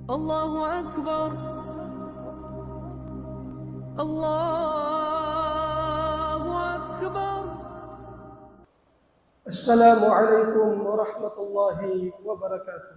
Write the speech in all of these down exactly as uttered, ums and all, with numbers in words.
الله أكبر. الله أكبر. السلام عليكم ورحمة الله وبركاته.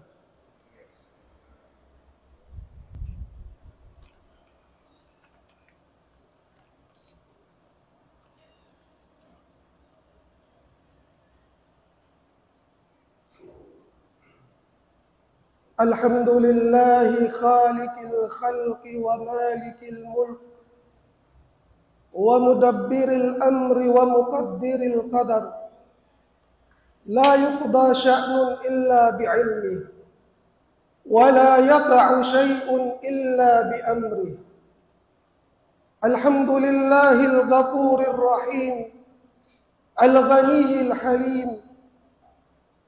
الحمد لله خالق الخلق ومالك الملك ومدبر الأمر ومقدر القدر. لا يقضى شأن إلا بعلمه، ولا يقع شيء إلا بأمره. الحمد لله الغفور الرحيم الغني الحليم،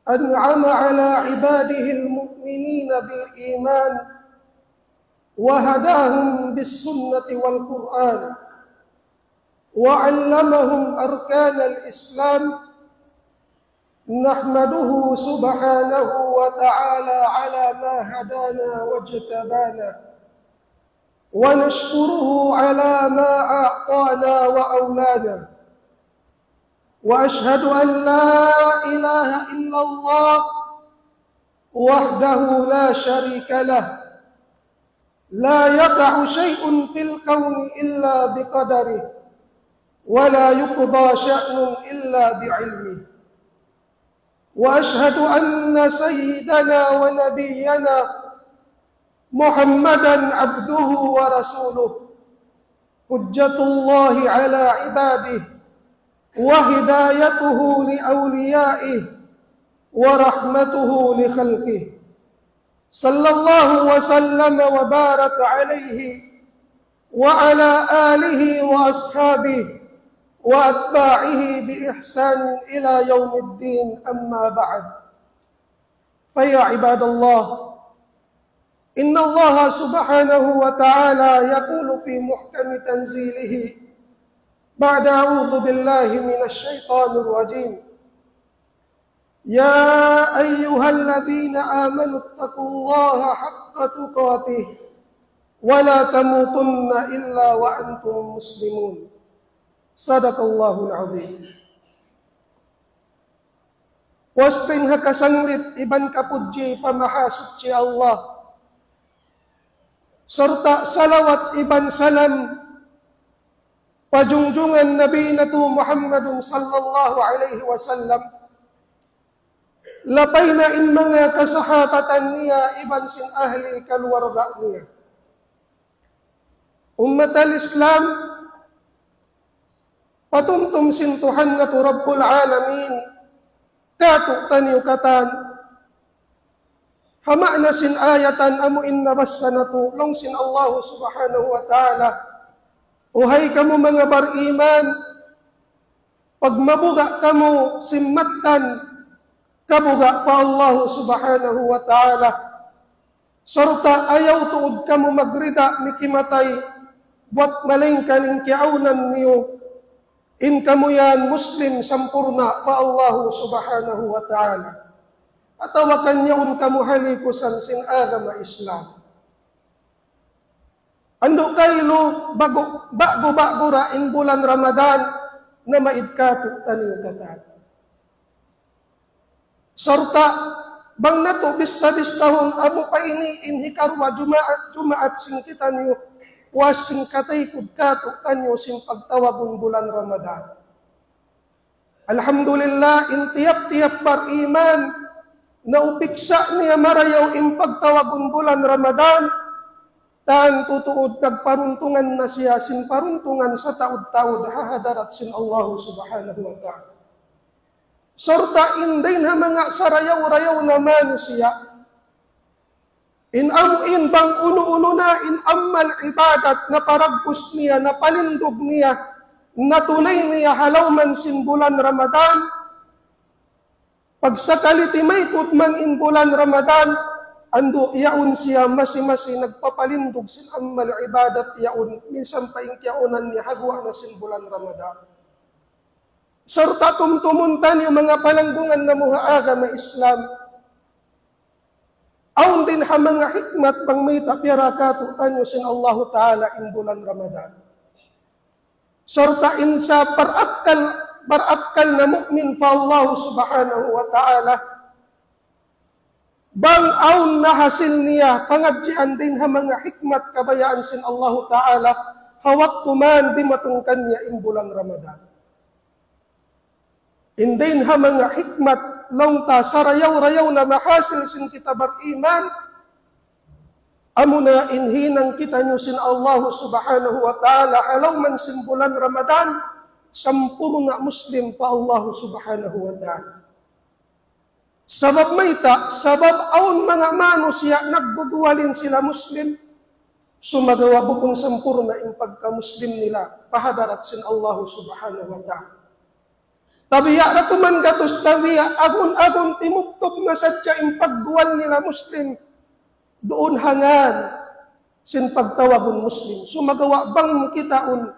أنعم على عباده المؤمنين بالإيمان، وهداهم بالسنة والقرآن، وعلمهم أركان الإسلام. نحمده سبحانه وتعالى على ما هدانا واجتبانا، ونشكره على ما أعطانا وأولانا. وأشهد أن لا إله إلا الله وحده لا شريك له، لا يقع شيء في الكون إلا بقدره، ولا يقضى شأن إلا بعلمه. وأشهد أن سيدنا ونبينا محمدا عبده ورسوله، حجة الله على عباده، وهدايته لأوليائه، ورحمته لخلقه، صلى الله وسلم وبارك عليه وعلى آله وأصحابه وأتباعه بإحسان إلى يوم الدين، أما بعد. فيا عباد الله، إن الله سبحانه وتعالى يقول في محكم تنزيله بعد أعوذ بالله من الشيطان الرجيم: يا أيها الذين آمنوا اتقوا الله حق تقاته ولا تموتن إلا وأنتم مسلمون. صدق الله العظيم. Puas dayn ha kasanglit iban kapudji pa Mahasuchi Allah, sarta' salawat iban salam pa junjungan Nabi natu' Muhammadun sallallahu alayhi wasallam, lapay na in manga kasahabatan niya iban sin ahli kaluwarga niya. Ummat al-Islam, patumtum sin Tuhan natu' Rabbul Alamin, kātu'niyu katan, ha maana sin ayatan amu in nabassa natu', laung sin Allah Subhanahu wa Ta'ala: O hay kamu manga bariman, pagmabuga' kamu sin mattan kabuga' pa Allah Subhanahu wa Ta'ala, sarta' ayaw tuud kamu magrida mikimatay buwat malaingkan in kiyaawnan niyu, in kamu yan Muslim sampurna' pa Allah Subhanahu wa Ta'ala, atawa kan yaun kamu ha likusan sin agama Islam. Andu' kailu, ba'gu, ba'gu-ba'gu ra in bulan Ramadan, na maid kātu'niyu katan. Sarta' bang natu' bista-bistahun, amu pa ini in hikaruwa Jumaat, Jumaat sin kitaniyu, puas sin kataykud kātu'niyu sin pagtawagun bulan Ramadan. Alhamdulillah, in tiyap-tiyap bariman, naupiksa' niya marayaw in pagtawagun bulan Ramadan, tantu tuud nagparuntungan na siya sin paruntungan sataud-taud ha hadarat sin Allah Subhanahu wa Ta'ala. Sarta' in dayn ha manga sarayaw-rayaw na manusiya', in amu in bang unu-unu na in amal ibadat na paragbus niya, na palindug niya, na tunay niya ha lawm sin bulan Ramadan, pagsakali timaykud man in bulan Ramadan, andu' yaun siya masi-masi nagpapalindug sin amal ibadat yaun, minsan pa in kiyaawnan niya ha guwa' na sin bulan Ramadan. Sarta' tumtumun taniyu manga palanggungan namu' ha agama Islam. Awn dayn ha manga hikmat bang mayta' piyara kātu'niyu sin Allahu Ta'ala in bulan Ramadan. Sarta' in sa barakkal, barakkal na mu'min pa Allah Subhanahu wa Ta'ala, bang awn nahasil niya pangadjian dayn ha manga hikmat kabayaan sin Allahu Ta'ala, ha waktu man dimatung kaniya in bulan Ramadan. In dayn ha manga hikmat, laung ta sarayaw-rayaw na mahasil sin kita bariman, amuna in hinang kitaniyu sin Allah Subhanahu wa Ta'ala, ha lawm sin bulan Ramadan, sampurna' Muslim pa Allah Subhanahu wa Ta'ala. Sabab mayta', sabab awn manga manusiya' nagguguwal in sila Muslim, sumagawa' bukun sampurna' in pagka-Muslim nila, pa hadarat sin Allah Subhanahu wa Ta'ala. Tabiya' da kuman gatus tabiya', agun-agun timugtug na sadja in pagguwal nila Muslim, duun ha ngan sin pagtawagun Muslim. Sumagawa' bang mu kitaun,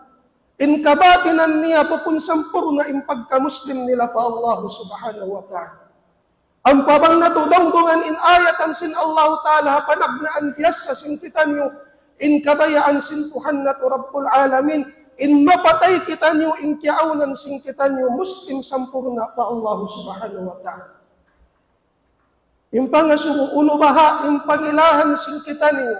in kabatinan niya bukun sampurna' in pagka-Muslim nila pa Allah Subhanahu wa Ta'ala. Ampa bang natu' dungdungan in ayatan sin Allah Ta'ala ha panagnaan biyassa sin kitaniyu, in kabayaan sin Tuhan natu' Rabbul Alamin, in mapatay kitaniyu, in kiyaawnan sin kitaniyu, Muslim sampurna' pa Allah Subhanahu wa Ta'ala. In pangasubu unu baha' in pangilahan sin kitaniyu.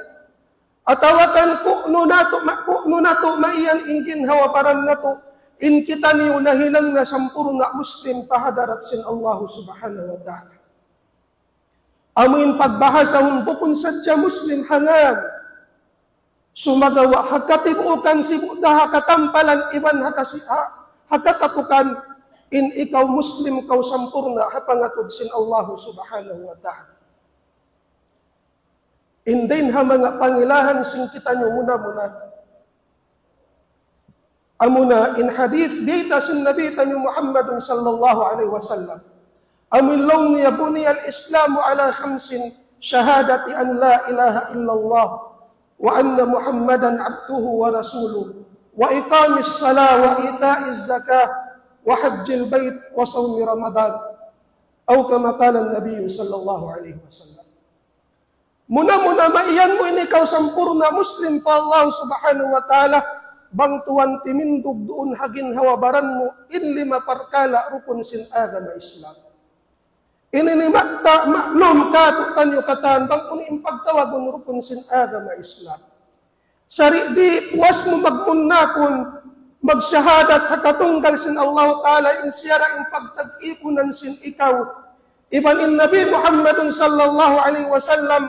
Atawa kan ku'nu natu', ma-, ku'nu natu' maiyan in ginhawa-baran natu', in kitaniyu nahinang na sampurna' Muslim pa hadarat sin Allah Subhanahu wa Ta'ala. Amu in pagbahasahun bukun sadja Muslim ha ngan. Sumagawa' ha katibuukan sibu' da ha katampalan iban ha kasi-, ha, ha katapukan in ikaw Muslim kaw sampurna' ha pangatud sin Allah Subhanahu wa Ta'ala. In dayn ha manga pangilahan sin kitaniyu muna-muna. Amuna in hadith biyayta' sin Nabi taniyu Muhammadun sallallahu alayhi wasallam. Amu in laung niya بني الإسلام على خمس شهادة أن لا إله إلا الله وأن محمدا عبده ورسوله وإقام الصلاة وإيتاء الزكاة وحج البيت وصوم رمضان أو كما قال النبي صلى الله عليه وسلم. Muna-muna maiyan mu ini kaw sampurna' Muslim pa Allah Subhanahu wa Ta'ala, bang tuwan timindug duun ha ginhawa-baran mu in lima parkala' rukun sin agama Islam. Ini ni matta maklum kātu'niyu katan bang unu in pagtawagun rukun sin agama Islam. Sari di' puas mu magmunnakun, magsahadat ha katunggal sin Allah Ta'ala in siya ra in pagtag-ipunan sin ikaw iban in Nabi Muhammadun sallallahu alayhi wasallam,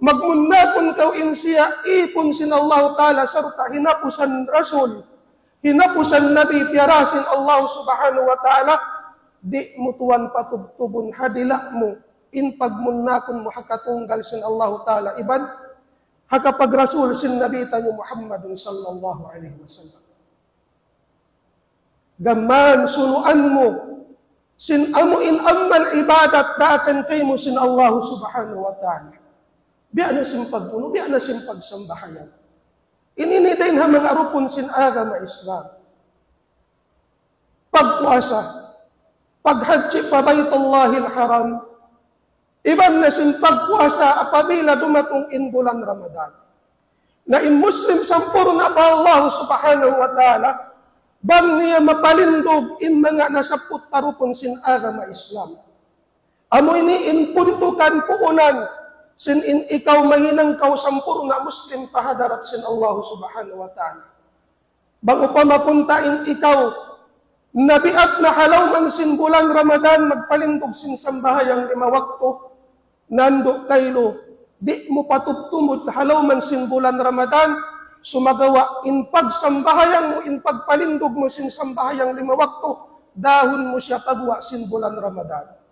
magmunnakun kaw in siya ipun sin Allah Ta'ala sarta' hinapusan Rasul, hinapusan Nabi piyara sin Allah Subhanahu wa Ta'ala, di' mu tuwan patubtubun ha dila' mu in pagmunnakun mu ha katunggal sin Allah Ta'ala iban ha kapag-Rasul sin Nabi taniyu Muhammadun sallallahu alayhi wasallam. Gam mayan sunuan mu sin amu in amal ibadat daakan kaymu sin Allah Subhanahu wa Ta'ala. Biya' na sin pag-unu, biya' na sin pagsambahayang. Ini in dayn ha manga rukun sin agama Islam. Pagpuasa, paghajji pa Baytullahil Haram, iban na sin pagpuasa apabila dumatung in bulan Ramadan. Na in Muslim sampurna' pa Allah Subhanahu wa Ta'ala, bang niya mapalindug in manga nasabbut ta rukun sin agama Islam. Amu ini in puntukan puunan sin in ikaw mahinang kaw sampurna' Muslim pa hadarat sin Allah Subhanahu wa Ta'ala. Bang upama kunta in ikaw, nabiat na ha lawm sin bulan Ramadan, magpalindug sin sambahayang lima waktu, nandu' kailu, di' mu patubtubun ha lawm sin bulan Ramadan, sumagawa' in pagsambahayang mu, in pagpalindug mu sin sambahayang lima waktu, dahun mu siya paguwa' sin bulan Ramadan.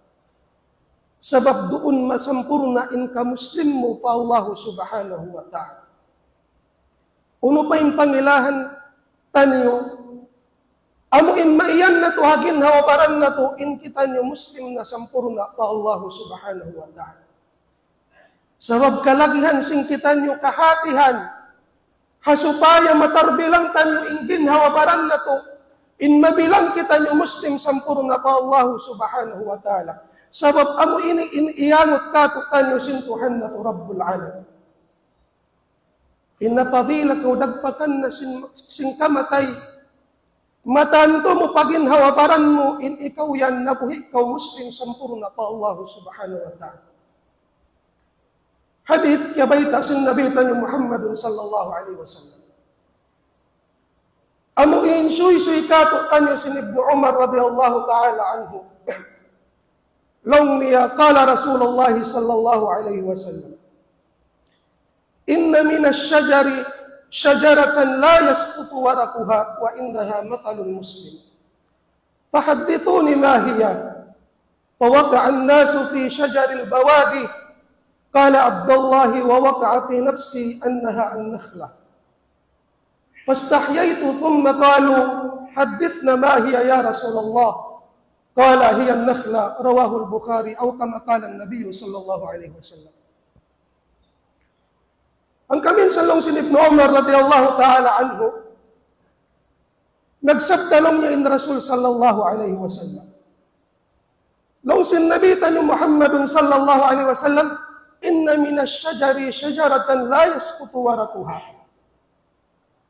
Sabab duun masampurna' in kamuslim mu pa Allah Subhanahu wa Ta'ala. Unu pa in pangilahan taniyu, amu in maiyan natu' ha ginhawa-baran natu', in kitaniyu Muslim na sampurna' pa Allah Subhanahu wa Ta'ala. Sabab kalagihan sin kitaniyu kahatihan, ha supaya matarbilang taniyu in ginhawa-baran natu', in mabilang kitaniyu Muslim sampurna' pa Allah Subhanahu wa Ta'ala. Sabab amu ini in iyangut kātu'niyu sin Tuhan natu' Rabbul Alamin. In apabila kaw dagpakan na sin, sin kamatay, matantu mu pa ginhawa-baran mu in ikaw yan nabuhi' kaw Muslim sampurna' pa Allah Subhanahu wa Ta'ala. Hadith kiyabayta' sin Nabi taniyu Muhammadun sallallahu alayhi wasallam. Amu in suysuy kātu'niyu sin Ibnu Umar radiyallahu ta'ala anhu. Laung niya, قال رسول الله صلى الله عليه وسلم: إن من الشجر شجرة لا يسقط ورقها وعندها مثل مسلم، فحدثوني ما هي؟ فوقع الناس في شجر البوادي. قال عبد الله: ووقع في نفسي أنها النخلة، فاستحييت، ثم قالوا: حدثنا ما هي يا رسول الله؟ قال: هي النخلة. رواه البخاري، أو كما قال النبي صلى الله عليه وسلم. Hangkan minsan laung sin Ibnu Umar radiyallahu ta'ala anhu, nagsabda laung niya in Rasul sallallahu alayhi wasallam. Laung sin Nabi taniyu Muhammadun sallallahu alayhi wasallam, إن من الشجر شجرة لا يسقط ورقها.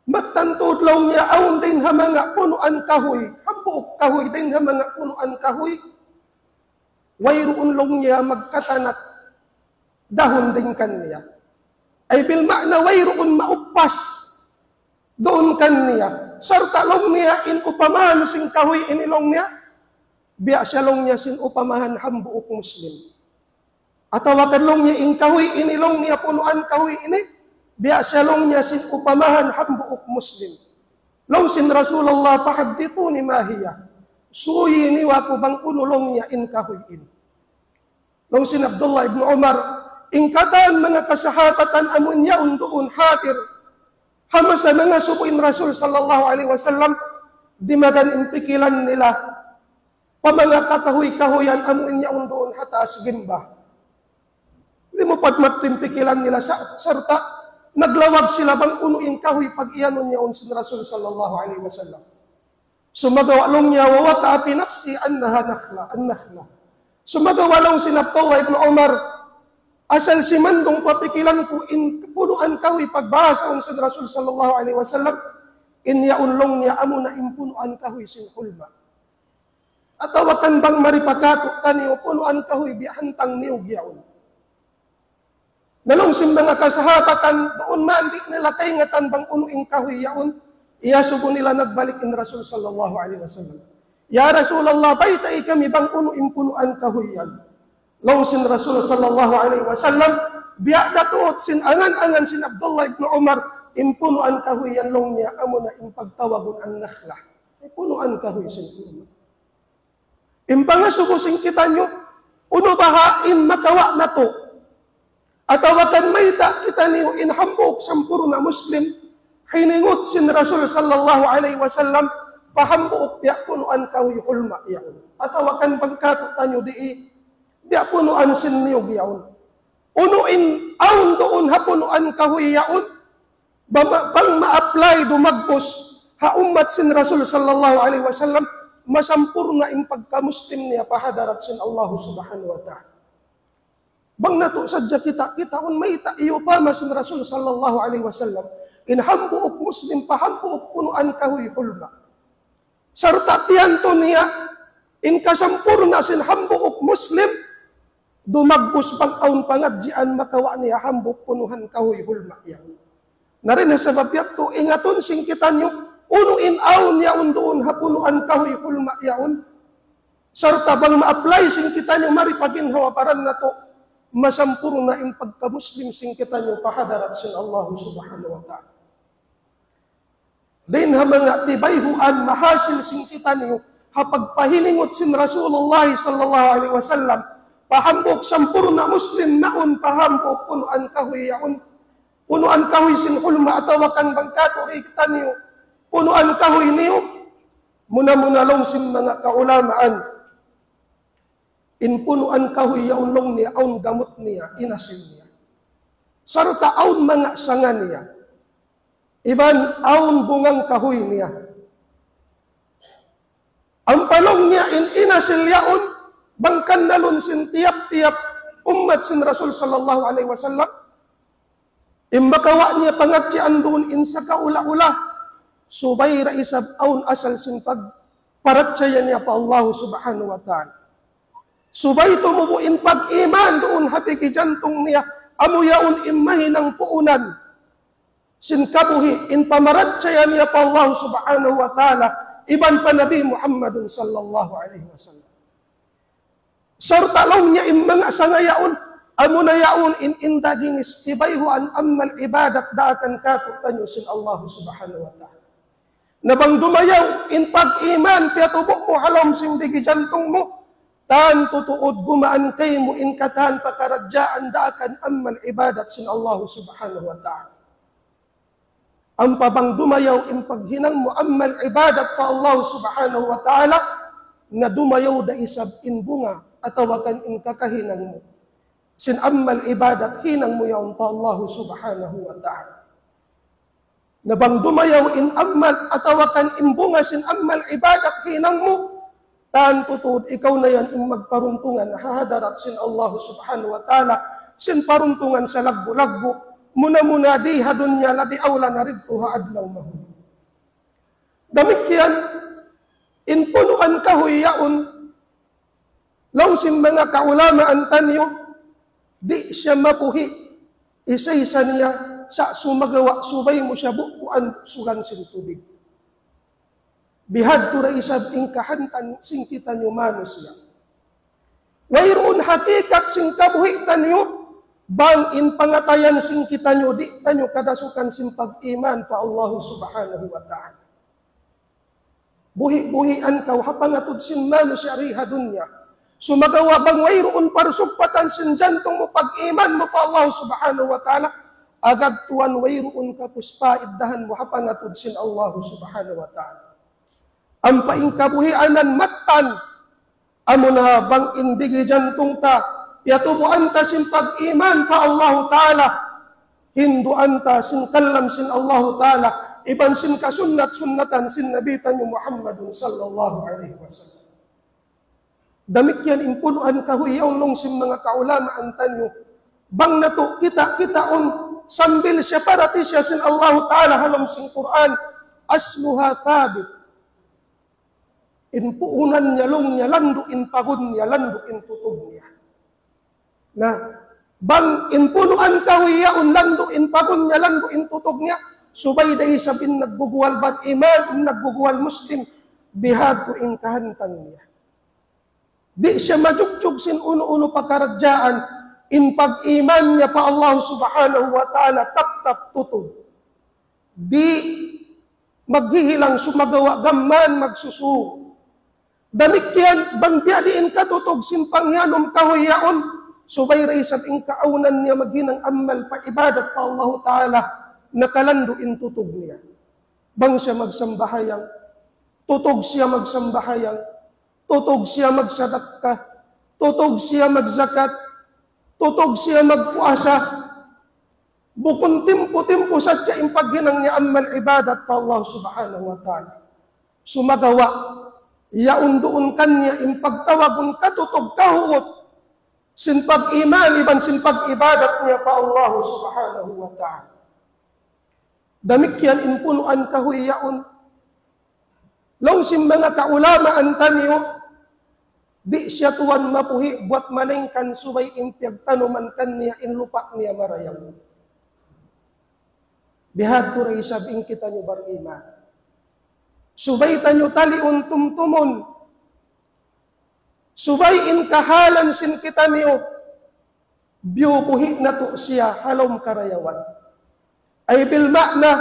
Matantu laung niya awn dayn ha manga punuan kahuy, hambuuk kahuy dayn ha manga punuan kahuy, wayruun laung niya magkatanak dahun dayn kaniya. Ay bil ma'na wayruun mauppas duun kaniya. Sarta' laung niya in upamahan sin kahuy ini laung niya, biya' siya laung niya sin upamahan hambuuk Muslim. Atawa kan laung niya in kahuy ini laung niya punuan kahuy ini, biya' siya laung niya sin upamahan hambuuk Muslim. Laung sin Rasulullah, فحدثوني ما هي. Suysuyi niyu aku bang unu laung niya in kahuy ini. Laung sin Abdullah ibn Umar, in katan manga kasahabatan amun yaun duun hadir ha masa nangasubu in Rasul sallallahu alayhi wasallam, dimagan in pikilan nila pa manga kakahuy-kahuyan amun yaun duun ha taas gimba. Limupad madtu in pikilan nila sa-, sarta' naglawag sila bang unu in kahuy pag-iyanun yaun sin Rasul sallallahu alayhi wasallam. Sumagawa' laung niya, ووقع في نفسي أنها نخلة، النخلة. Sumagawa' laung sin Abdullah ibn Umar, asal simandung pa pikilan ku in punuan kahuy pagbahasa sin Rasul sallallahu alayhi wasallam, in yaun laung niya amuna in punuan kahuy sin hulma. Atawa kan bang mari pa katu' taniyu punuan kahuy biya' hantang niyug yaun. Na laung sin manga kasahabatan, duun man di' nila kaingatan bang unu in kahuy yaun, iyasubu nila nagbalik in Rasul sallallahu alayhi wasallam. Ya Rasulullah, baytai kami bang unu in punuan kahuy yan. Laung sin Rasul sallallahu alayhi wasallam, biya' da tuud sin angan-angan sin Abdullah ibn Umar, in punuan kahuy yan laung niya amuna in pagtawagun an-nakhlah. In punuan kahuy sin Umar. In pangasubu sin kitaniyu, unu baha' in makawa' natu'? Atawa kan mayta' kitaniyu in hambuuk sampurna' Muslim, hiningut sin Rasul sallallahu alayhi wasallam, pa hambuuk biya' punuan kahuy hulma yaun. Atawa kan bang katu' taniyu dii, biya' punuan sin niyug yaun. Unu in awn duun ha punuan kahuy yaun, bang ma-, bang ma-apply dumagbus ha ummat sin Rasul sallallahu alayhi wasallam, masampurna' in pagka-Muslim niya pa hadarat sin Allah subhanahu wa ta'ala. Bang natu' sadja kita, kitaun mayta' iyupama sin Rasul sallallahu alayhi wasallam, in hambuuk Muslim pa hambuuk punuan kahuy hulma. Sarta' tiyantu niya, in kasampurna' sin hambuuk Muslim, dumagbus bang awn pangadjian makawa' niya hambuuk punuan kahuy hulma yaun. Na dayn ha sabab yadtu, ingatun sin kitaniyu, unu in awn yaun duun ha punuan kahuy hulma yaun. Sarta' bang ma-apply sin kitaniyu mari pa ginhawa-baran natu', masampurna' in pagka-Muslim sin kitaniyu pa hadarat sin Allah subhanahu wa ta'ala. Dayn ha manga tibayhuan mahasil sin kitaniyu, ha pagpahiningut sin Rasulullah sallallahu alayhi wasallam, pa hambuuk sampurna' Muslim mawn pa hambuuk punuan kahuy yaun, punuan kahuy sin hulma atawa kan bang katu' dii kitaniyu, punuan kahuy niyug, muna-muna laung sin manga kaulamaan, in punuan kahuy yaun laung niya, awn gamut niya, inasil niya. Sarta' awn manga sanga niya. Iban awn bungang kahuy niya. Ampa laung niya in inasil yaun, bang kannalun sin tiyap-tiyap ummat sin Rasul sallallahu alayhi wasallam, in makawa' niya pangadjian duun in sakaula-ula, subay da isab awn asal sin pagparachaya niya pa Allah subhanahu wa ta'ala. Subay tumubu' in pag-iman duun ha pigi jantung niya, amu yaun in mahinang puunan sin kabuhi' in pamarachaya niya pa Allah subhanahu wa ta'ala, iban pa Nabi Muhammadun sallallahu alayhi wasallam. Sarta' laung niya in manga sanga yaun, amu na yaun in indaginis tibayhuan amal ibadat daakan kātu'niyu sin Allah subhanahu wa ta'ala. Na bang dumayaw in pag-iman piyatubu' mu ha lawm sin pigi jantung mu, tantu tuud gumaan kaymu in katan pakaradjaan daakan amal ibadat sin Allah subhanahu wa ta'ala. Ampa bang dumayaw in paghinang mu amal ibadat pa Allah subhanahu wa ta'ala, na dumayaw da isab in bunga atawa kan in kakahinang mu sin amal ibadat hinang mu yaun pa Allah subhanahu wa ta'ala. Na bang dumayaw in amal atawa kan in bunga sin amal ibadat hinang mu, tantu tuud ikaw na yan in magparuntungan ha hadarat sin Allah subhanahu wa ta'ala, sin paruntungan salaggu'-laggu', muna-muna di ha dunya labi awla na didtu ha adlaw mahuli. Damikkiyan, in punuan kahuy yaun, laung sin manga kaulamaan taniyu, di' siya mabuhi' isa-isa niya sa' sumagawa' subay mu siya bukuan sugan sin tubig. Bihadtu da isab in kahantang sin kitaniyu manusiya'. Wayruun hakikat sin kabuhi' taniyu, bang in pangatayan sin kitaniyu di' taniyu kadasukan sin pag-iman pa Allah subhanahu wa ta'ala. Buhi'-buhian kaw ha pangatud sin manusiya' di ha dunya. Sumagawa' bang wayruun parsugpatan sin jantung mu pag-iman mu pa Allah subhanahu wa ta'ala, agad tuwan wayruun kapuspaiddahan mu ha pangatud sin Allah subhanahu wa ta'ala. Ampa in kabuhianan mattan, amuna bang in digi jantung ta, piyatubuan ta sin pag-iman pa Allah ta'ala, hinduan ta sin kalam sin Allah ta'ala, iban sin kasunnat-sunnatan sin Nabi taniyu Muhammadun sallallahu alayhi wasallam. Damikkiyan in punuan kahuy yaun laung sin manga kaulamaan taniyu. Bang natu' kita'-kitaun sambil siya parati siya sin Allah ta'ala ha lawm sin Qur'an, asluha thabit. In puunan niya laung niya landu' in pagun niya, landu' in tutug niya. Na, bang in punuan kahuy yaun landu' in pagun niya, landu' in tutug niya, subay da isab in nagguguwal bariman, in nagguguwal Muslim, bihadtu in kahantang niya. Di' siya majugjug sin unu-unu pakaradjaan, in pag-iman niya pa Allah subhanahu wa ta'ala, taptap tutug. Di' maghihilang sumagawa' gam mayan magsusu. Damikkiyan, bang biya' diin katutug sin panghiyanum kahuy yaun, subay da isab in kaawnan niya maghinang amal pa ibadat pa Allahu Ta'ala, nakalandu' in tutug niya. Bang siya magsambahayang, tutug siya magsambahayang, tutug siya magsadakka, tutug siya magzakat, tutug siya magpuasa. Bukun timpu-timpu sadja in paghinang niya amal ibadat pa Allah Subhanahu wa Ta'ala. Sumagawa', yaun duun kaniya in pagtawagun katutug kahuut sin pag-iman iban sin pag-ibadat niya pa Allah Subhanahu wa Ta'ala. Damikkiyan in punuan kahuy yaun. Laung sin manga kaulamaan taniyu, di' siya tuwan mabuhi' buwat malaingkan subay in piyagtanuman kaniya in lupa' niya marayaw. Bihadtu da isab in kitaniyu bariman. Subay taniyu taliun tumtumun. Subay in kahalan sin kitaniyu, biyubuhi' natu' siya ha lawm karayawan. Ay bil ma'na,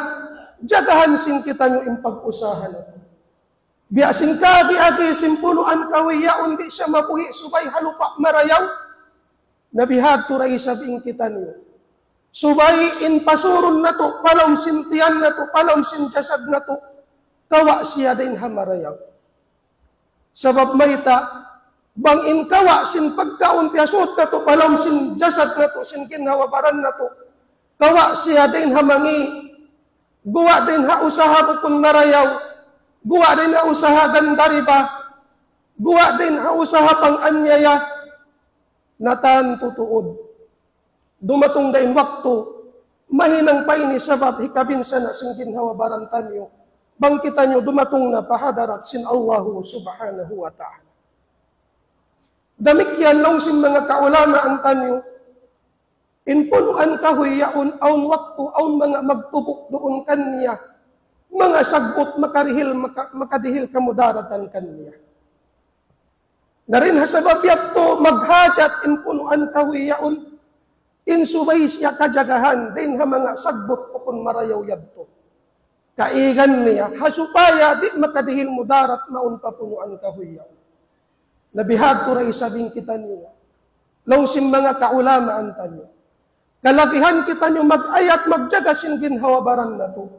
jagahan sin kitaniyu in pag-usaha natu'. Biya' sin kaagi-agi sin punuan kahuy yaun di' siya mabuhi' subay ha lupa' marayaw. Na bihadtu da isab in kitaniyu. Subay in pasurun natu', pa lawm sin tiyan natu', pa lawm sin jasad natu'. Kawa' siya dayn ha marayaw. Sabab mayta', bang in kawa' sin pagkaun piyasud natu', pa lawm sin jasad natu', sin ginhawa-baran natu'. Kawa' siya dayn ha mangi'. Guwa' dayn ha usaha bukun marayaw. Guwa' dayn ha usaha ganda riba. guwa' dayn ha usaha pang-anyaya, na tantu tuud. Dumatung da in waktu, mahinang pa ini sabab hikabinsana' sin ginhawa-baran taniyu. Bang kitaniyu dumatung na pa hadarat sin Allahu Subhanahu wa Ta'ala. Damikkiyan laung sin manga kaulamaan taniyu, in punuan kahuy yaun, awn waktu, awn manga magtubuk duun kaniya, manga sagbut makarihil, maka-, makadihil kamudaratan kaniya. Dayn ha sabab yadtu, maghajat in punuan kahuy yaun, in subay siya kajagahan, dayn ha manga sagbut bukun marayaw yadtu. Kaigan niya, ha supaya di' makadihil mudarat mawn pa punuan kahuy yaun. Na bihadtu da isab in kitaniyu, laung sin manga kaulamaan taniyu. Kalagihan kitaniyu mag-ayat magjaga sin ginhawa-baran natu'.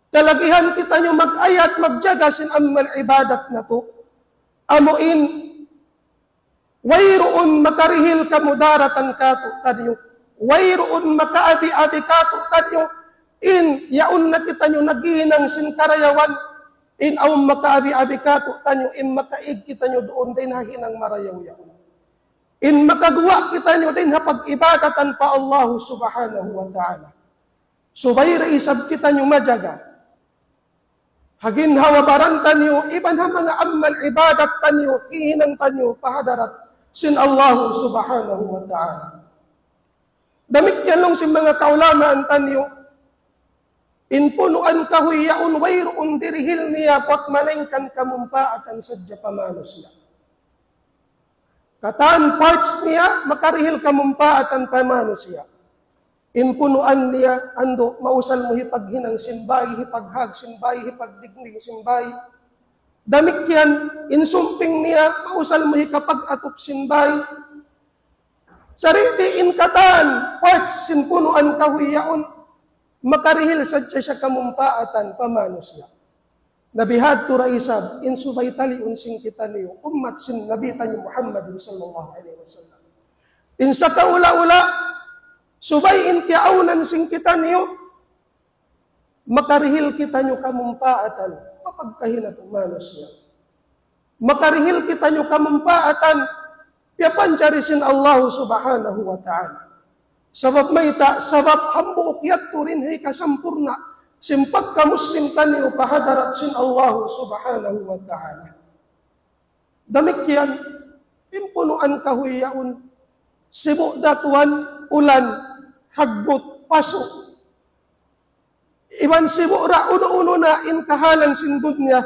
Kalagihan kitaniyu mag-ayat magjaga sin amal ibadat natu'. Amu in wayruun makarihil kamudaratan kātu'niyu. Wayruun makaabi-abi kātu'niyu. In yaun na kitaniyu naghihinang sin karayawan. In awn makaabi-abi kātu'niyu, in makaig kitaniyu duun dayn ha hinang marayaw yaun. In makaguwa' kitaniyu dayn ha pag-ibadatan pa Allahu Subhanahu wa Ta'ala. Subay da isab kitaniyu majaga ha ginhawa-baran taniyu, iban ha manga amal ibadat taniyu, hihinang taniyu pa hadarat sin Allahu Subhanahu wa Ta'ala. Damikkiyan laung sin manga kaulamaan taniyu, in punuan kahuy yaun wayruun dirihil niya buat malaingkan kamumpaatan sadja pa manusiya'. Katan parts niya makarihil kamumpaatan pa manusiya'. In punuan niya, andu', mausal mu hipaghinang sin bāy, hipaghag sin bāy, hipagdingding sin bāy. Damikkiyan, in sumping niya, mausal mu hikapag-atup sin bāy. Sariti' in katan parts sin punuan kahuy yaun, makarihil sadja siya kamumpaatan pa manusiya'. Na bihadtu da isab, in subay taliun sin kitaniyu, ummat sin Nabi taniyu Muhammadun sallallahu alayhi wasallam. In sakaula-ula, subay in kiyaawnan sin kitaniyu, makarihil kitaniyu kamumpaatan pa pagkahi natu' manusiya'. Makarihil kitaniyu kamumpaatan piyapanjari sin Allahu Subhanahu wa Ta'ala. Sabab mayta', sabab hambuuk yadtu dayn ha hikasampurna' sin pagka-Muslim taniyu pa hadarat sin Allahu Subhanahu wa Ta'ala. Damikkiyan, in punuan kahuy yaun, sibu' da tuwan, ulan, hagbut, pasu'. Iban sibu' da unu-unu na in kahalan sin dunya,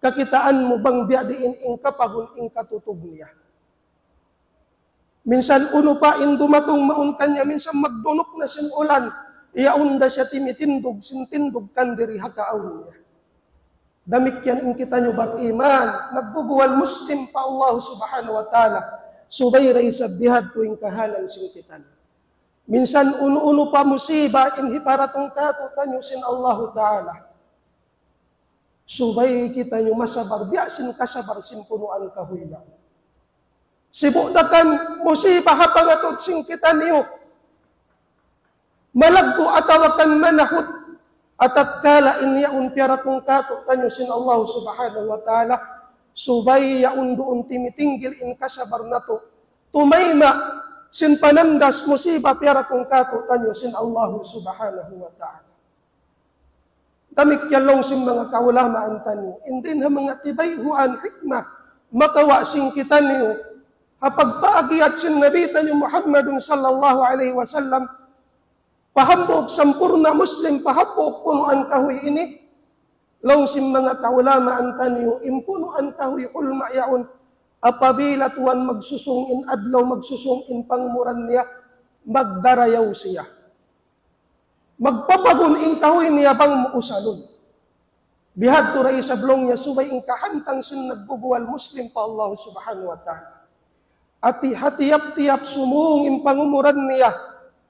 kakitaan mu bang biya' diin in kapagun in katutug niya. Minsan unu pa in dumatung mawn kaniya, minsan magdunuk na sin ulan, yaun da siya timitindug, sin tindug kan diri ha kaawn niya. Damikkiyan in kitaniyu bariman, nagbubuwal Muslim pa Allah Subhanahu wa Ta'ala, subay da isab bihadtu in kahalan sin kitaniyu. Minsan unu-unu pa musiba in hiparatung kātu'niyu sin Allahu Ta'ala. Subay kitaniyu masabar, biya' sin kasabar sin punuan kahuy yaun. Sibu' da kan musiba ha pangatud sin kitaniyu malaggu' atawa kan manahut, atatkala in yaun piyaratung kātu'niyu sin Allah Subhanahu wa Ta'ala, subay yaun duun timitinggil in kasabar natu'. Tumayma' sin panandas musiba piyaratung kātu'niyu sin Allah Subhanahu wa Ta'ala. Damikkiyan laung sin manga kaulamaan taniyu, in dayn ha manga tibayhuan hikmah, makawa' sin kitaniyu, ha pagpaagiyat sin Nabi taniyu Muhammadun sallallahu alayhi wasallam, pa hambuuk sampurna' Muslim, pa hambuuk punuan kahuy ini, laung sin manga kaulamaan taniyu, in punuan kahuy hulma yaun, apabila tuwan magsusung in adlaw, magsusung in pangumuran niya, magdarayaw siya. Magpapagun in kahuy niya bang mu usalun. Bihadtu da isab laung niya subay in kahantang sin nagbubuwal Muslim pa Allah Subhanahu wa Ta'ala. Ati ha tiyap-tiyap sumung in pangumuran niya,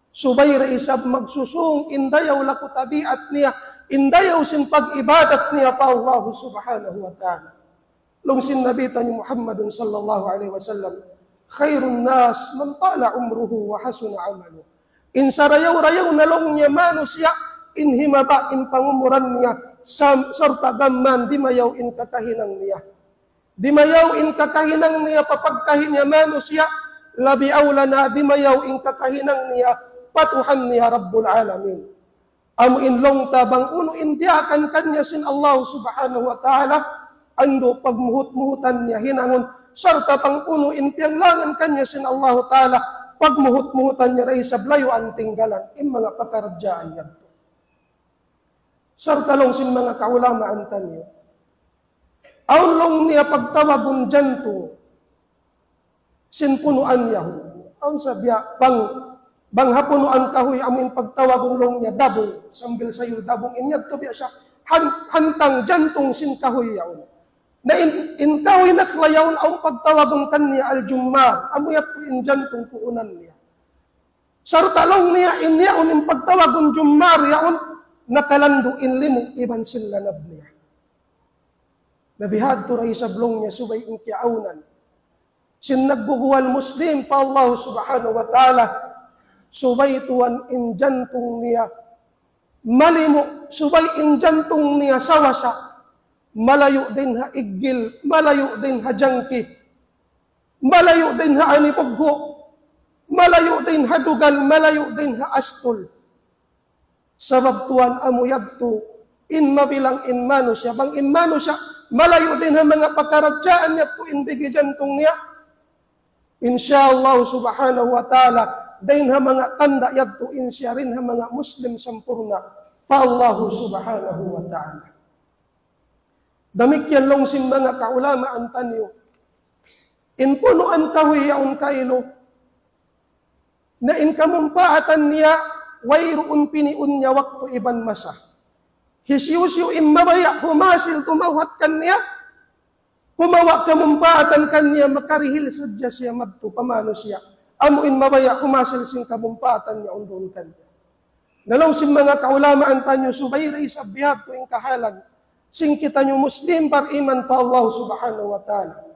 subay da isab magsusung in dayaw laku tabiat niya, in dayaw sin pag-ibadat niya pa Allah Subhanahu wa Ta'ala. Laung sin Nabi taniyu Muhammadun sallallahu alayhi wasallam, خير الناس من طال عمره وحسن عمله. In sarayaw-rayaw na laung niya manusiya', in himaba' in pangumuran niya, sam-, sarta' gām dimayaw in kakahinang niya. Dimayaw in kakahinang niya pa pagkahi niya manusiya', labi awla na dimayaw in kakahinang niya pa Tuhan niya Rabbul Alamin. Amu in laung ta bang unu in diyaakan kaniya sin Allah Subhanahu wa Ta'ala, andu' pagmuhut-muhutan niya hinangun, sarta' bang unu in piyanglangan kaniya sin Allah Ta'ala, pagmuhut-muhutan niya da isab layuan tinggalan, in manga pakaradjaan yadtu. Sarta' laung sin manga kaulamaan taniyu. Awn laung niya pagtawagun jantung sin punuan yaun. Awn sa biya' bang, bang ha punuan kahuy amu in pagtawagun laung niya dabung, sambil sayul dabung, in yadtu biya' siya han-, hantang jantung sin kahuy yaun. Na in, in kahuy nakla' yaun awn pagtawagun kaniya al-jummar, amu yadtu in jantung puunan niya. Sarta' laung niya in yaun in pagtawagun jummar yaun, nakalandu' in limu' iban sin lanab niya. Na bihadtu da isab laung niya subay in kiyaawnan sin nagbubuwal Muslim pa Allah Subhanahu wa Ta'ala, subay tuwan in jantung niya malimu', subay in jantung niya sawasa, malayu' dayn ha iggil, malayu' dayn ha jangki, malayu' dayn ha anibughu', malayu' dayn ha dugal, malayu' dayn ha astul. Sabab tuwan amu yadtu in mabilang in manusiya', bang in manusiya' malayu' dayn ha manga pakaradjaan yadtu in bigi jantung niya, insya Allah Subhanahu wa Ta'ala, dayn ha manga tanda' yadtu in siya dayn ha manga Muslim sampurna' pa Allah Subhanahu wa Ta'ala. Damikkiyan laung sin manga kaulamaan taniyu. In punuan kahuy yaun kailu, na in kamumpaatan niya, wayruun piniun niya waktu iban masa. Hisiyu-siyu in mabaya' humasil tumawhat kaniya, kumawa' kamumpaatan kaniya, makarihil sadja siya madtu pa manusiya'. Amu in mabaya' humasil sin kamumpaatan niya yaun duun kaniya. Na laung sin manga kaulamaan taniyu subay da isab bihadtu in kahalan sin kitaniyu Muslim bariman pa Allah Subhanahu wa Ta'ala.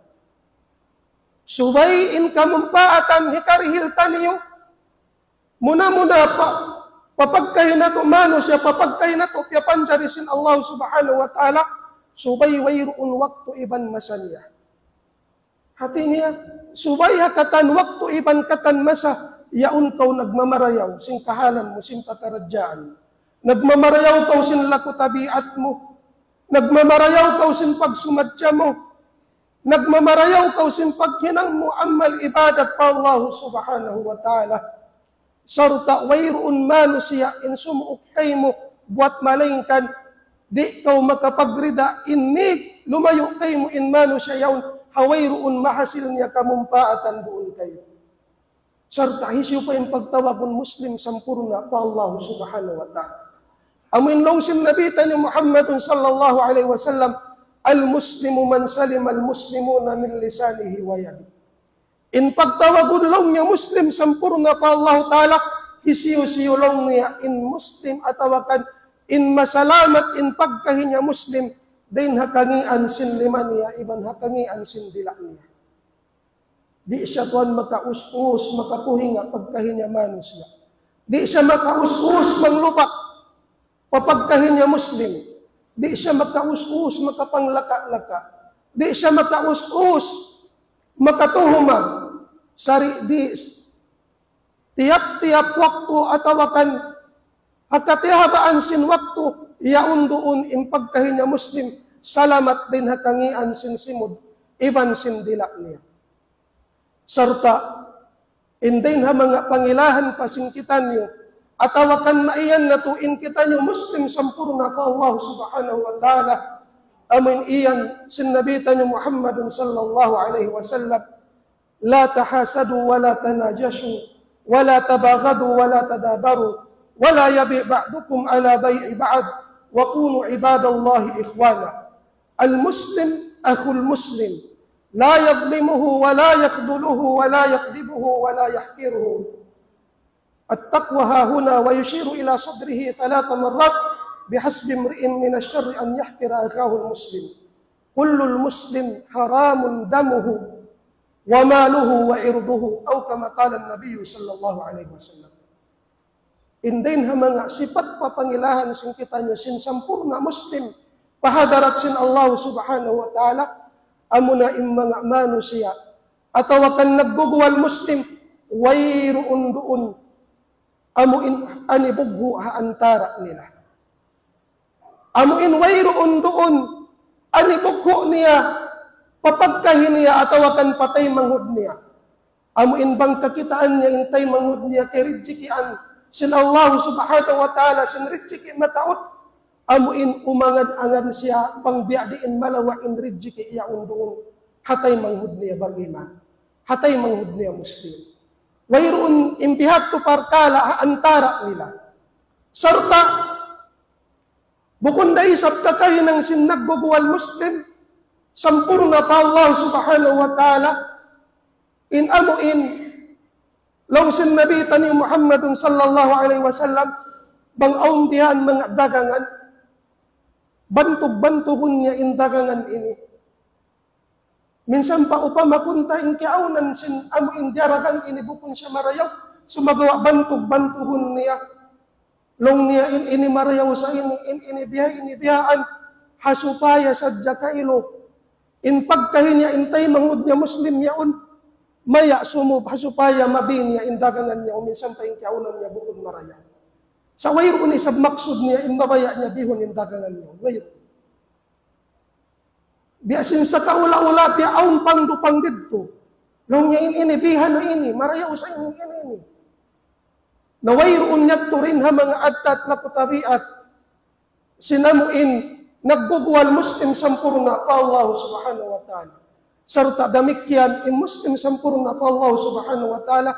Subay in kamumpaatan hikarihil taniyu, muna-muna pa, pa pagkahi natu' manusiya', pa pagkahi natu' piyapanjari sin Allah Subhanahu wa Ta'ala, subay wayruun waktu iban masa niya. Hati niya, subay ha katan waktu iban katan masa, yaun kaw nagmamarayaw sin kahalan mu, sin pakaradjaan. Nagmamarayaw kaw sin laku tabiat mu. Nagmamarayaw kaw sin pagsumadja mu. Nagmamarayaw kaw sin paghinang mu amal ibadat pa Allah Subhanahu wa Ta'ala. Sarta' wayruun manusiya' in sumuuk kaymu buwat malaingkan di' kaw makapagrida in nig lumayu' kaymu in manusiya' yaun ha wayruun mahasil niya kamumpaatan duun kaymu. Sarta' hisiyu pa in pagtawagun Muslim sampurna' pa Allah Subhanahu wa Ta'ala. Amu in laung sin Nabi taniyu Muhammadun sallallahu alayhi wasallam, المسلم من سلم المسلمون من لسانه ويده. In pagtawagun laung niya Muslim sampurna' pa Allah Ta'ala, hisiyu-siyu laung niya in Muslim atawa kan in masalamat in pagkahi niya Muslim, dayn ha kangian sin lima niya, iban ha kangian sin dila' niya. Di' siya tuwan makaus-us, makapuhinga pagkahi niya manusiya'. Di' siya makaus-us manglupak pa pagkahi niya Muslim. Di' siya makaus-us makapanglaka-laka. Di' siya makaus-us makatuhuma. Sari di' tiyap-tiyap waktu atawa kan ha katihabaan sin waktu, yaun duun in pagkahi niya Muslim, salamat dayn ha kangian sin simud, iban sin dila' niya. Sarta', in dayn ha manga pangilahan pa sin kitaniyu, atawa kan maiyan natu' in kitaniyu Muslim sampurna' pa Allah Subhanahu wa Ta'ala, amu in iyan sin Nabi taniyu Muhammadun sallallahu alayhi wasallam, لا تحاسدوا ولا تناجشوا ولا تباغضوا ولا تدابروا ولا يبع بعضكم على بيع بعض وكونوا عباد الله إخوانا. المسلم أخو المسلم لا يظلمه ولا يخذله ولا يكذبه ولا يحقره. التقوى ها هنا، ويشير إلى صدره ثلاث مرات، بحسب امرئ من الشر أن يحقر أخاه المسلم. كل المسلم حرام دمه وماله وعرضه، أو كما قال النبي صلى الله عليه وسلم. In dayn ha manga sipat pa pangilahan sin kitaniyu sin sampurna' Muslim pa hadarat sin Allah Subhanahu wa Ta'ala, Amuna in manga manusiya' atawa kan nagguguwal Muslim, wayruun duun amu in anibughu' ha antara' nila. Amu in wayruun duun anibughu' niya pa pagkahi niya atawa kan pa taymanghud niya. Amu in bang kakitaan niya in taymanghud niya kiyarijikian sin Allah Subhanahu wa Ta'ala sin rijiki mataud, amu in umangan-angan siya bang biya' diin malawa' in rijiki yaun duun ha taymanghud niya bariman, ha taymanghud niya Muslim. Wayruun in bihadtu parkala' ha antara' nila. Sarta' bukun da isab kakahinang sin nagguguwal Muslim sampurna' pa Allah Subhanahu wa Ta'ala, in amu in laung sin Nabi taniyu Muhammadun sallallahu alayhi wasallam, bang awn bihan manga dagangan, bantug-bantugun niya in dagangan ini. Minsan pa upama kunta in kiyaawnan sin amu in diyaragan ini bukun siya marayaw, sumagawa' bantug-bantugun niya. Laung niya in ini marayaw sa ini, in ini biha, ini bihaan, ha supaya sadja kailu in pagkahi niya in taymanghud niya Muslim yaun, maya' sumub ha supaya mabi niya in dagangan niya, minsan pa in kiyaawnan niya bukun marayaw. Sa' wayruun isab maksud niya in mabaya' niya bihun in dagangan niya. Wayruun. Biya' sin sa kaula-ula, biya' awn pangdupang didtu. Laung niya in ini, bihan na ini, marayaw sa ini, ini, ini. Na wayruun yadtu dayn ha manga addat laku tabiat sin amu in nagguguwal Muslim sampurna' pa Allah Subhanahu wa Ta'ala. Sarta' damikkiyan in Muslim sampurna' pa Allah Subhanahu wa Ta'ala,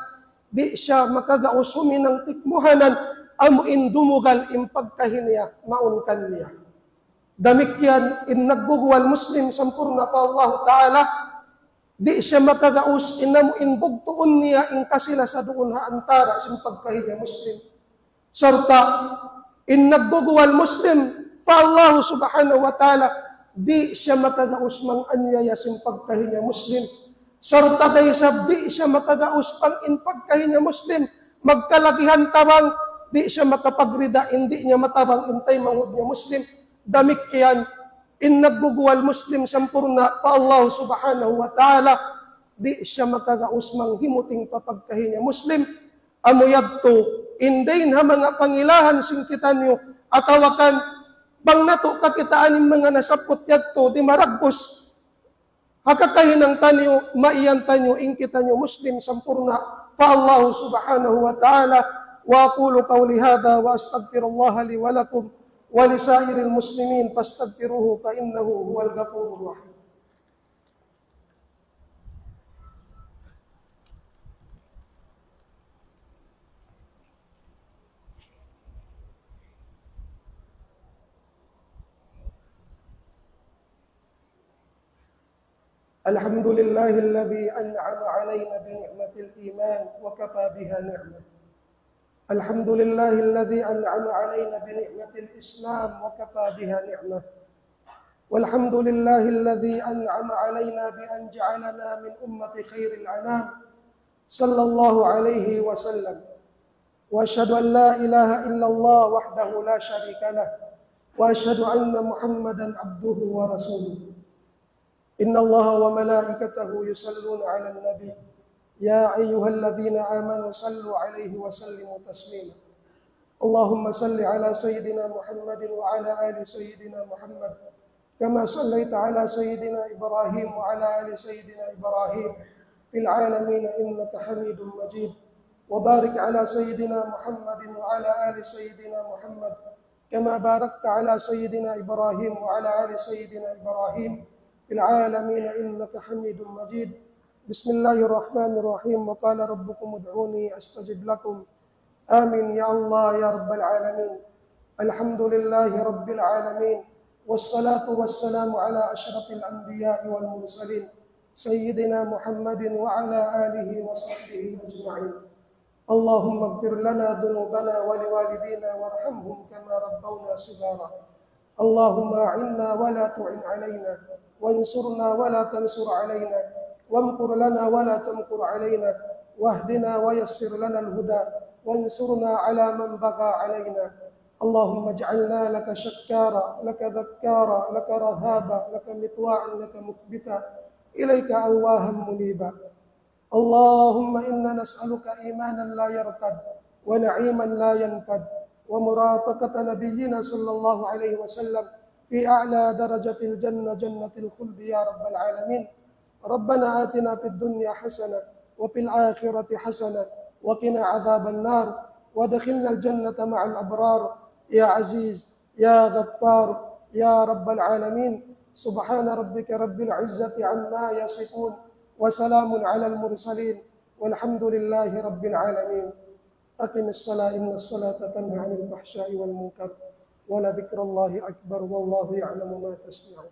di' siya makagaus huminang tikmuhanan amu in dumugal in pagkahi niya mawn kaniya. Damikkiyan in nagguguwal Muslim sampurna' pa Allah Ta'ala, di' siya makagaus in amu in bugtuun niya in kasila sa duun ha antara' sin pagkahi niya Muslim. Sarta' in nagguguwal Muslim pa Allah Subhanahu wa Ta'ala, di' siya makagaus manganiyaya sin pagkahi niya Muslim. Sarta' da isab di' siya makagaus bang in pagkahi niya Muslim magkalagihan tabang, di' siya makapagrida in di' niya matabang in taymanghud niya Muslim. Damikkiyan in nagguguwal Muslim sampurna' pa Allah Subhanahu wa Ta'ala, di' siya makagaus manghimuting pa pagkahi niya Muslim. Amu yadtu in dayn ha manga pangilahan sin kitaniyu atawa kan bang natu' kakitaan in manga nasabbut yadtu di' maragbus ha kakahinang taniyu, maiyan taniyu in kitaniyu Muslim sampurna' pa Allah Subhanahu wa Ta'ala. وأقول قولي هذا وأستغفر الله لي ولكم ولسائر المسلمين فاستغفروه فإنه هو الغفور الرحيم. الحمد لله الذي أنعم علينا بنعمة الإيمان وكفى بها نعمة. الحمد لله الذي أنعم علينا بنعمة الإسلام وكفى بها نعمة. والحمد لله الذي أنعم علينا بأن جعلنا من أمة خير الأنام صلى الله عليه وسلم. وأشهد أن لا إله إلا الله وحده لا شريك له، وأشهد أن محمدا عبده ورسوله. إن الله وملائكته يصلون على النبي، يا أيها الذين آمنوا صلوا عليه وسلموا تسليما. اللهم صل على سيدنا محمد وعلى آل سيدنا محمد، كما صليت على سيدنا إبراهيم وعلى آل سيدنا إبراهيم في العالمين إنك حميد مجيد. وبارك على سيدنا محمد وعلى آل سيدنا محمد، كما باركت على سيدنا إبراهيم وعلى آل سيدنا إبراهيم في العالمين إنك حميد مجيد. بسم الله الرحمن الرحيم. وقال ربكم ادعوني أستجب لكم. آمين يا الله يا رب العالمين. الحمد لله رب العالمين. والصلاة والسلام على أشرف الأنبياء والمرسلين سيدنا محمد وعلى آله وصحبه أجمعين. اللهم اغفر لنا ذنوبنا ولوالدينا وارحمهم كما ربونا صغارا. اللهم أعنا ولا تعن علينا، وانصرنا ولا تنصر علينا، وامكر لنا ولا تمكر علينا، واهدنا ويسر لنا الهدى، وانصرنا على من بغى علينا. اللهم اجعلنا لك شكارا، لك ذكارا، لك رهابا، لك مطواعا، لك مخبتا، إليك أواها منيبا. اللهم إنا نسألك إيمانا لا يرتد، ونعيما لا ينفد، ومرافقة نبينا صلى الله عليه وسلم في أعلى درجة الجنة، جنة الخلد يا رب العالمين. ربنا آتنا في الدنيا حسنة وفي الآخرة حسنة وقنا عذاب النار وأدخلنا الجنة مع الأبرار يا عزيز يا غفار يا رب العالمين. سبحان ربك رب العزة عما يصفون وسلام على المرسلين والحمد لله رب العالمين. أقم الصلاة إن الصلاة تنهى عن الفحشاء والمنكر ولذكر الله أكبر والله يعلم ما تصنعون.